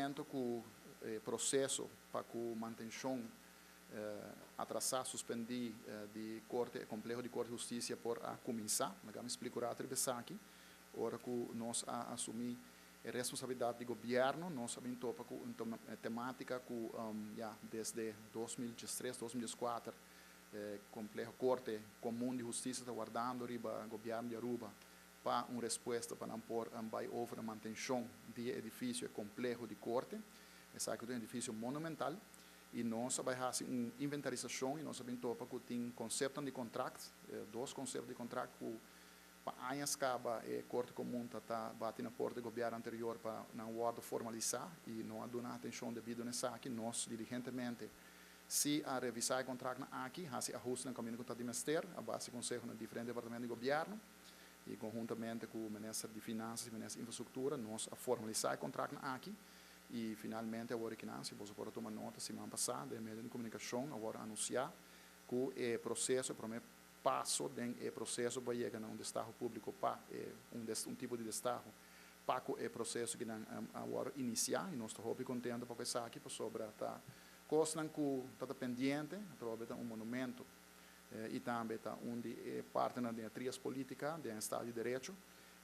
kontentu ku e proseso pa ku mantenshon atrasá, suspendí di korte, e kompleho di Korte di Hustisia por a kuminsá. Laga mi splika un rato riba esaki. Ora ku nos a asumí e responsabilidat di gobièrnu, nos a bin topa ku un temátika ku ya desde 2013, 2014 e kompleho Korte Komun di Hustisia ta wardando riba gobièrnu di Aruba pa un respuesta pa nan por bai over na mantenshon di e edifisio, e kompleho di korte. Esaki ta un edifisio monumental i nos a bai hasi un inventarisashon i nos a bin topa ku tin konseptonan di kontrakt, dos konsepto di kontrakt ku pa añas kaba e Korte Komun ta ta bati na porta di gobièrnu anterior pa nan wòrdu formalisá i no a duna atenshon debido na esaki. Nos diligentemente si a revisá e kontraktnan aki, hasi ahustenan kaminda ku ta di mester a base di konseho na diferente departamento di gobièrnu i konhuntamente ku Minister di Finansas i Minister di Infrastruktura nos a formalisá e kontraktnan aki i finalmente awor kinan, si boso por a tuma nota, siman pasá den medio di komunikashon a wòrdu anunsiá ku e proseso, e promé paso den e proseso pa yega na un destaho públiko pa e un un tipo di destaho pa ku e proseso kinan a wòrdu inisiá i nos ta hopi kontentu pa ku esaki pasobra ta kosnan ku ta ta pendiente. Atrobe ta un monumento i tambe ta un di e partenan den e trias polítika den estado di derecho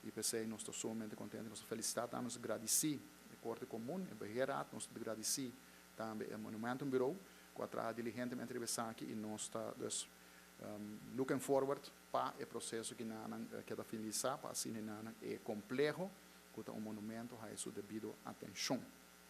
i p'esei nos ta sumamente kontentu. Nos ta felisitá tambe, nos ta gradisí e Korte Komun, e Beheerraad, nos ta gradisí tambe e Monumentenbureau ku a traha diligentemente riba esaki i nos ta dus looking forward pa e proseso ki nan keda finalisá pa asina nan e kompleho ku ta un monumento haya su debido atenshon.